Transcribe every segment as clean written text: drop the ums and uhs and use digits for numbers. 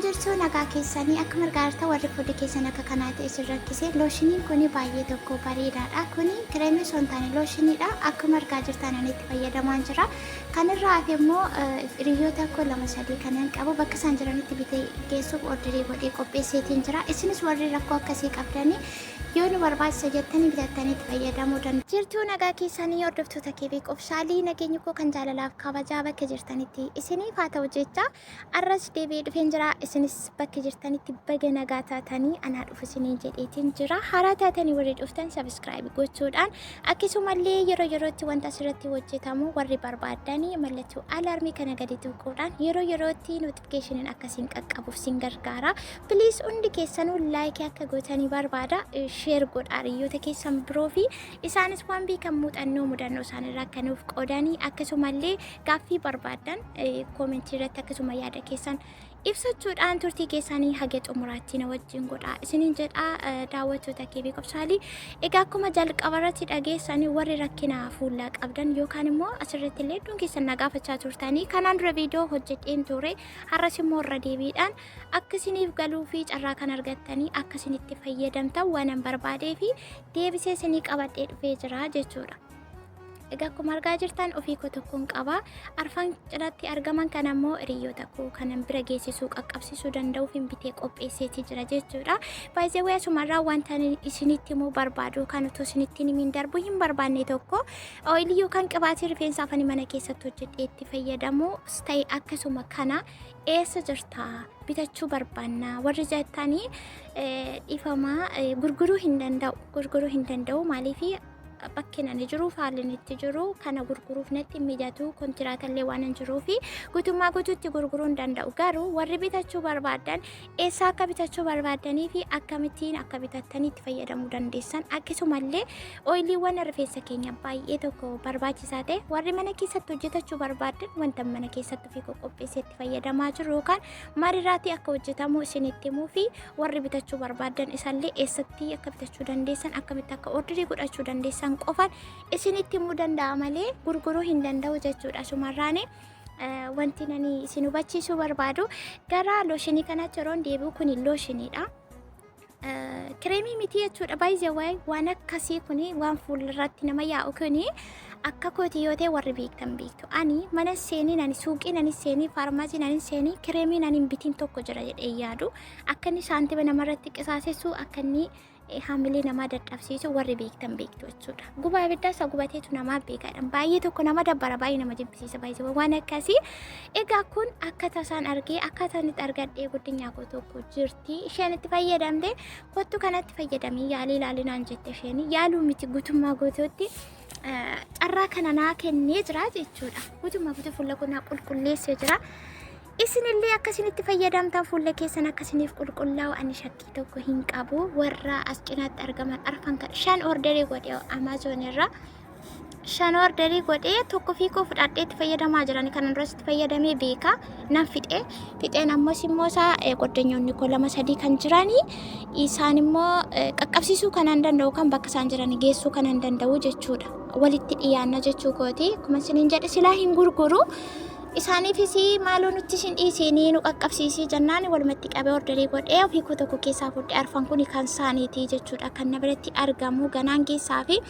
Jirtu nagaa keessanii akkuma argaa jirtan, warri fuulli keessan akka kanaa ta'e isin rakkise, looshiniin kun baay'ee tokko bareedaadha. Kuni kireemii osoo hin taane looshiniidha. Akkuma argaa jirtan ani itti fayyadamaan jira. Kan irraa hafe immoo hiriyoota koo lama sadii kanan qabu bakka isaan jiranitti bitee geessuuf orderii godhee qopheesseetiin jira. Isinis warri rakkoo akkasii qabdanii yoo nu barbaachisa jettanii bitattanii itti fayyadamuu dandeessu. Jirtuu nagaa keessanii, hordoftoota keebii qofshaalii, nageenyi koo kan jaalalaaf kabajaa bakka jirtanitti isiniif haa ta'u jecha, arras deebi'ee dhufeen jira. Isinis bakka jirtanitti baga nagaa taatanii, anaa dhufu isiniin jedheetiin jira. Haaraa taatanii warri dhuftan subscribe gochuudhaan, akkasumallee yeroo yerootti wanta asirratti hojjetamu warri barbaaddanii mallattoo alarmii kana gadi tuquudhaan yeroo yerootti notificationiin akkasiin qaqqabuuf sin gargaara. Please, hundi keessanuu like akka gootanii barbaada. Share godhaa hiriyoota keessan biroo fi isaanis waan beekan, muuxannoo mudannoo isaanirraa akka nuuf qoodanii, akkasumallee gaaffii barbaadan commentii irratti akkasuma yaada keessan ibsachuudhaan turtii keessanii haga xumuraatti na wajjin godhaa isiniin jedhaa, daawwattoota keebii qobsaalii. Egaa akkuma jalqaba irratti dhageessanii, warri rakkina fuullaa qabdan yookaan immoo asirratti illee hedduun keessan na gaafachaa turtanii, kanaan dura viidiyoo hojjedheen ture. Har'as immoo irra deebiidhaan akka isiniif galuu fi carraa kan argattanii akka isinitti fayyadamtan waan an barbaadee fi deebisee isinii qabadhee dhufee jira jechuudha. Egaa akkuma argaa jirtan ofii koo tokkoon qaba. Arfan cinatti argaman kan ammoo hiriyoota koo kanan bira geessisuu qaqqabsiisuu danda'uuf hin bitee qopheesseeti jira jechuudha. Baay'ee asumarraa wanta isinitti himuu barbaadu, kan utuu isinitti himin darbu hin barbaanne tokko, oilii yookaan qibaatii rifeensaa afanii mana keessatti hojjedhee itti fayyadamu ta'e akkasuma kana eessa jirta, bitachuu barbaanna warri jettanii, dhifamaa, gurguruu hin danda'u, gurguruu hin danda'u. Maaliif? Bakki ani jiruuf haalli inni itti jiru kana gurguruuf natti hin mijatu. Kontiraata illee waan hin jiruufi guutummaa guutuutti gurguruu hin danda'u. Garuu warri bitachuu barbaadan eessaa akka bitachuu barbaaddanii fi akkamittiin akka bitattanii itti fayyadamuu dandeessan, akkasumallee oiliiwwan rifeensa keenya baay'ee tokko barbaachisaa ta'e, warri mana keessatti hojjetachuu barbaadan wanta mana keessatti ofii qopheessee itti fayyadamaa jiru yookaan maalirraatii akka hojjetamu isinitti himuu fi warri bitachuu barbaadan isallee eessatti akka bitachuu dandeessan, akkamitti akka orderii godhachuu dandeessan qofan isinitti himuu danda'a malee gurguruu hin danda'u jechuudha. Asumarraani wanti nani isin hubachiisuu barbaadu, gara looshinii kanatti yeroon deebi'u, kun looshiniidha. Kireemii miti jechuudha. Baay'ee waan akkasii kuni, waan fuulirratti nama yaa'u kuni, akka kooti yoo ta'e warri beektan beektu. Ani mana seenii, ani suuqii nani seenii, faarmaasii nani seenii, kireemii nani hin bitiin tokko jira jedhee yaadu. Akka inni saantima namarratti qisaasessu, akka inni haamilee namaa dadhabsiisu warri beektan beektu jechuudha. Gubaa ibiddaa isa gubateetu namaa beekaadha. Baay'ee tokko nama dabbara, baay'ee nama jibbisiisa baay'ee waan akkasii. Egaa kun akka tasaan argee, akkaataa inni argadhee, guddinyaa koo tokko jirti. Isheen itti fayyadamte, kottu kanatti fayyadamii yaalii ilaalinaan jette. Isheen yaaluu miti, guutummaa guutuutti carraa kana naa kennee jira jechuudha. Guutummaa guutuu fuula koo naa qulqulleessee jira. Isinillee akkasinitti fayyadamtan fuula keessan akkasiniif qulqullaa'u ani shakkii tokko hin qabu. Warra as cinaatti argaman arfan kan shan orderii godhee, Amazon irra shan orderii godhee, tokko fiikoo fudhadhee itti fayyadamaa jiran. Kanan duras itti fayyadamee beeka, nan fixe. Fixeen ammas immoo isaa goddanyoonni koo lama sadii kan jiranii, isaan immoo qaqqabsiisuu kanan danda'u, kan bakka isaan jiran geessuu kanan danda'u jechuudha. Walitti dhiyaanna jechuu kooti. Akkuma isiniin jedhe silaa hin gurguru. Isaaniifis maaloo nutti isin dhiisiinii nu qaqqabsiisii jennaan, walumatti qabee orderii godhee ofii koo tokko keessaa fudhee, arfan kun kan isaaniiti jechuudha, kan na biratti argamu ganaan keessaa fi.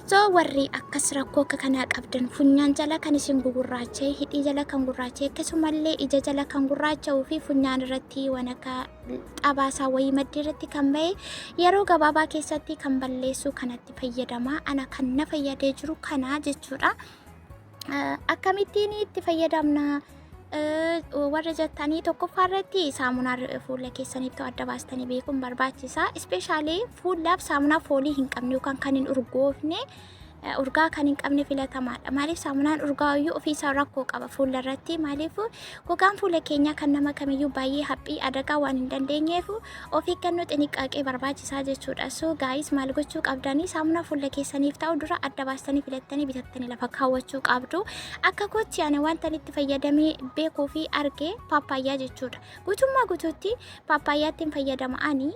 So warri akkas rakkoo akka kanaa qabdan, funyaan jala kan isin gugurraachee, hidhii jala kan gurraachee, akkasumallee ija jala kan gurraacha'uu fi funyaan irratti waan akka xabaasaa wayii maddii irratti kan ba'e yeroo gabaabaa keessatti kan balleessu kanatti fayyadamaa. Ana kan na fayyadee jiru kana jechuudha. Akkamittiin itti fayyadamna warra jettanii, tokkoffaa irratti saamunaa fuula keessaniif ta'u adda baastanii beekuun barbaachisaa. Especially fuulaaf saamunaa foolii hin qabne yookaan kan hin urgoofne, urgaa kan hin qabne filatamaadha. Maaliif? Saamunaan urgaa'iyyuu ofiisaa rakkoo qaba fuula irratti. Maaliif? Gogaan fuula keenyaa kan nama kamiyyuu baay'ee haphii, adagaa waan hin dandeenyeef of eeggannoo xiniqqaaqee barbaachisaa jechuudha. So guys, maal gochuu qabdanii? Saamunaa fuula keessaniif ta'u dura adda baastanii filattanii bitattanii lafa kaawwachuu qabdu. Akka kootti ani wanta itti fayyadamee beekuu fi arge paappaayyaa jechuudha. Guutummaa guutuutti paappaayyaatti hin fayyadama ani.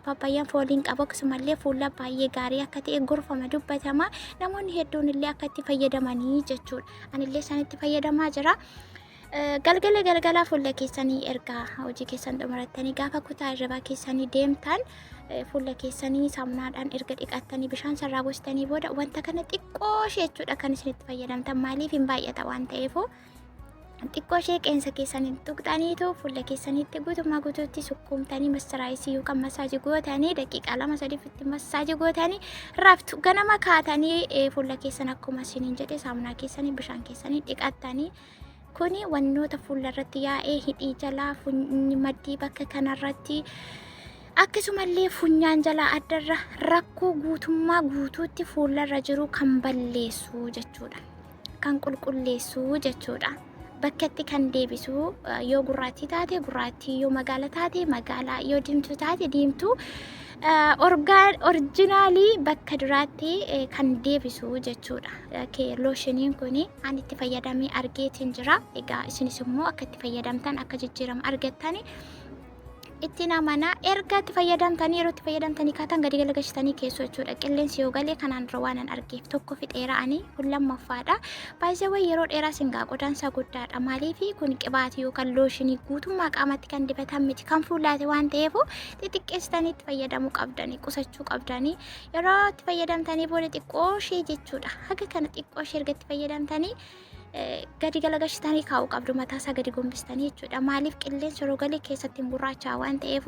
Paappayyaan fooliin qabu, akkasumallee fuula baay'ee gaarii akka ta'e gorfama, dubbatama. Namoonni hedduun illee akka itti fayyadamanii jechuudha. Anillee isaan itti fayyadamaa jira. Galgala galgalaa fuula keessanii erga hojii keessan xumurattanii gaafa kutaa hirribaa keessanii deemtan fuula keessanii saamunaadhaan erga dhiqattanii bishaan sarraa goostanii booda wanta kana xiqqoo ishee jechuudha kan isin itti fayyadamtan maaliif hin baay'ata waan ta'eefu xiqqoo ishee qeensa keessaniin tuqxaniitu fuula keessanitti guutummaa guutuutti sukkuumtanii mastiraayisii yookaan masaajii gootanii daqiiqaa 2-3 itti masaajii gootanii raftu. Ganama kaatanii fuula keessan akkuma isiniin jedhe saamunaa keessanii bishaan keessanii dhiqattanii kuni wannoota fuula irratti yaa'ee hidhii jalaa maddii bakka kanarratti akkasumallee funyaan jalaa addarra rakkoo guutummaa guutuutti fuularra jiru kan balleessu jechuudha. Kan qulqulleessu jechuudha. Bakkatti kan deebisu yoo gurraattii taate gurraattii, yoo magaala taate magaalaa, yoo diimtuu taate diimtuu, original bakka duraatti kan deebisu jechuudha. Looshiniin kun ani itti fayyadamee argeetiin jira. Egaa isinis immoo akka itti fayyadamtan akka jijjiirama argattani ittiin amanaa. Erga itti fayyadamtanii yeroo itti fayyadamtanii kaatan gadi galagalchitanii keessoo jechuudha. Qilleensi yoo galee kanaan dura waan an argeef tokko fixeera, ani kun lammaffaadha. Baay'ee yeroo dheeraa singaa qodaansaa guddaadha. Maaliif kun qibaatii yookaan looshinii guutummaa qaamatti kan dibatan miti, kan fuulaati waan ta'eef xixiqqeessitanii itti fayyadamuu qabdanii, qusachuu qabdanii. Yeroo itti fayyadamtanii booda xiqqoo ishee jechuudha. Haga kana xiqqoo ishee erga itti fayyadamtanii gadi galagalchitanii kaa'uu qabdu, mataa isaa gadi gombistanii jechuudha. Maaliif qilleensi yeroo galee keessatti hin gurraachaa waan ta'eef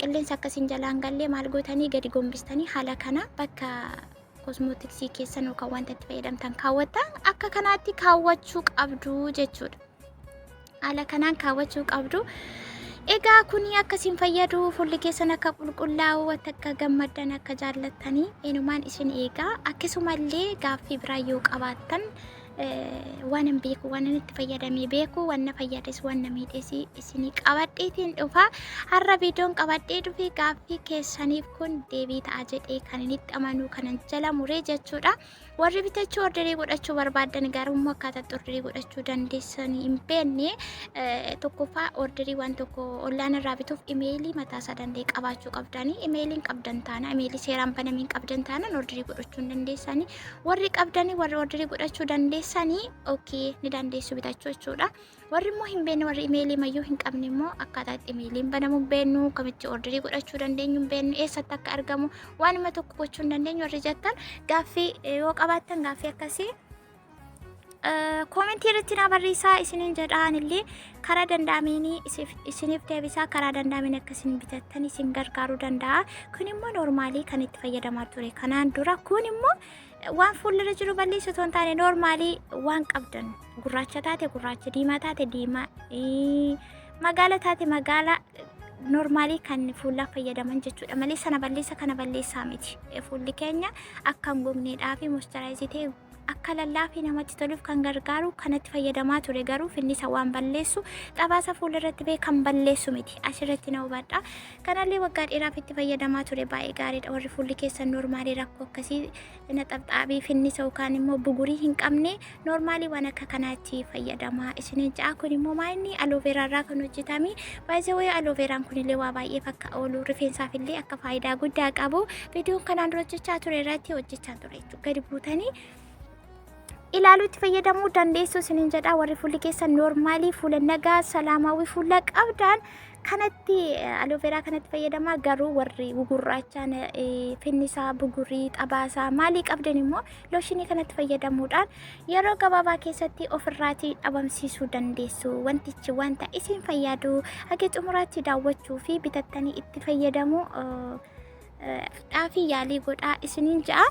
qilleensi akkasiin jalaan gallee maal gootanii gadi gombistanii haala kana bakka kosmootiksii keessan yookaan wanta itti fayyadamtan kaawwattan akka kanaatti kaawwachuu qabdu jechuudha. Haala kanaan kaawwachuu qabdu. Egaa kuni akkasiin fayyadu fuulli keessan akka qulqullaa'u akka gammaddan akka jaallattanii eenyumaan isin eegaa. Akkasumallee gaaffii biraa yoo qabaattan waan hin beeku, waan itti fayyadamee beeku, waan na fayyades waan na miidhes isinii qabadheetiin dhufa. Har'a viidiyoon qabadhee dhufe gaaffii keessaniif kun deebii ta'a jedhee kan inni itti amanu kanan jala muree jechuudha. Warri bitachuu orderii godhachuu barbaadan garuu immoo akkaataa itti orderii godhachuu dandeessanii hin beekne, tokkoffaa orderii waan tokko online irraa bituuf imeelii mataa isaa danda'e qabaachuu qabdanii. Imeeliin qabdan taana, imeelii seeraan banamiin qabdan taanaan orderii godhachuu hin dandeessanii. Warri qabdanii, warri orderii godhachuu dandeessanii, okay, ni dandeessu bitachuu jechuudha. Warri immoo hin beekne, warri imeelii mayyuu hin qabne immoo akkaataa itti imeeliin banamu hin beeknu, kamitti orderii godhachuu dandeenyu hin beeknu, eessatti akka argamu waanuma tokko gochuu hin dandeenyu warri jettan, gaaffii yoo qabaattan gaaffii akkasii koomentii irratti naa barreessaa isiniin jedha. Anillee karaa danda'ameen isiniif deebisaa, karaa danda'ameen akka isin bitattan isin gargaaruu danda'a. Kun immoo normal kan itti fayyadamaa ture kanaan dura. Kun immoo waan fuuldura jiru balleessu otoo hin taane normal waan qabdan, gurraacha taate gurraacha, diimaa taate diimaa, magaala taate magaala, normal kan fuulaaf fayyadaman jechuudha malee sana balleessa kana balleessaa miti. Fuulli keenya akka hin gogneedhaa fi moisturize ta'e akka lallaafii namatti toluuf kan gargaaru kanatti fayyadamaa ture. Garuu finnisa waan balleessu, xabaasa fuulirratti ba'e kan balleessu miti, asirratti na hubadha. Kanallee waggaa dheeraaf itti fayyadamaa ture, baay'ee gaariidha. Warri fuulli keessan normal rakkoo akkasii naxabxaabii finnisa yookaan immoo bugurii hin qabne normal waan akka kanaatti fayyadamaa isiniin ja'a. Kun immoo maayinni aloe vera irraa kan hojjetame. Baay'ee wayii aloe veraan kunillee waa baay'eef akka oolu, rifeensaaf illee akka faayidaa guddaa qabu viidiyoon kanaan dura hojjechaa ture irratti hojjechaa ture jechuudha. Gadi buutanii ilaaluu itti fayyadamuu dandeessu isiniin jedha. Warri fuulli keessan normal, fuula nagaa salaamaawii fuula qabdan kanatti aloe vera kanatti fayyadamaa. Garuu warri gugurraachaan finnisaa, bugurii, xabaasaa maalii qabdan immoo looshinii kanatti fayyadamuudhaan yeroo gabaabaa keessatti ofirraatii dhabamsiisuu dandeessu. Wantichi wanta isin fayyadu haga xumuraatti daawwachuu fi bitattanii itti fayyadamuu dhaafii yaalii godhaa isiniin ja'a.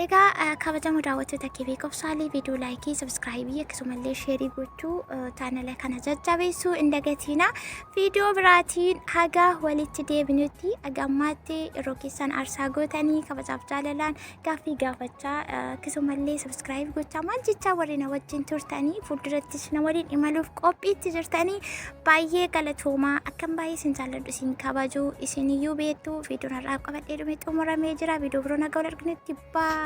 Egaa kabajamoo daawwattoota kee qobsaalee, viidiyoo like, subscribe akkasumallee share gochuu chaanala kana jajjabeessuu hin dagatiina. Viidiyoo biraatiin haga walitti deebinutti haga ammaatti yeroo keessan aarsaa gootanii kabajaaf jaalalaan gaaffii gaafachaa akkasumallee subscribe gochaa maal jechaa warri na wajjin turtanii fuuldurattis na waliin imaluuf qophiitti jirtanii baay'ee galatoomaa. Akkan baay'ee isin jaalladhu, isin kabaju isin iyyuu beektu. Viidiyoon har'aaf qabadhee dhume xumuramee jira. Viidiyoo biroo nagaa wal arginutti, bye.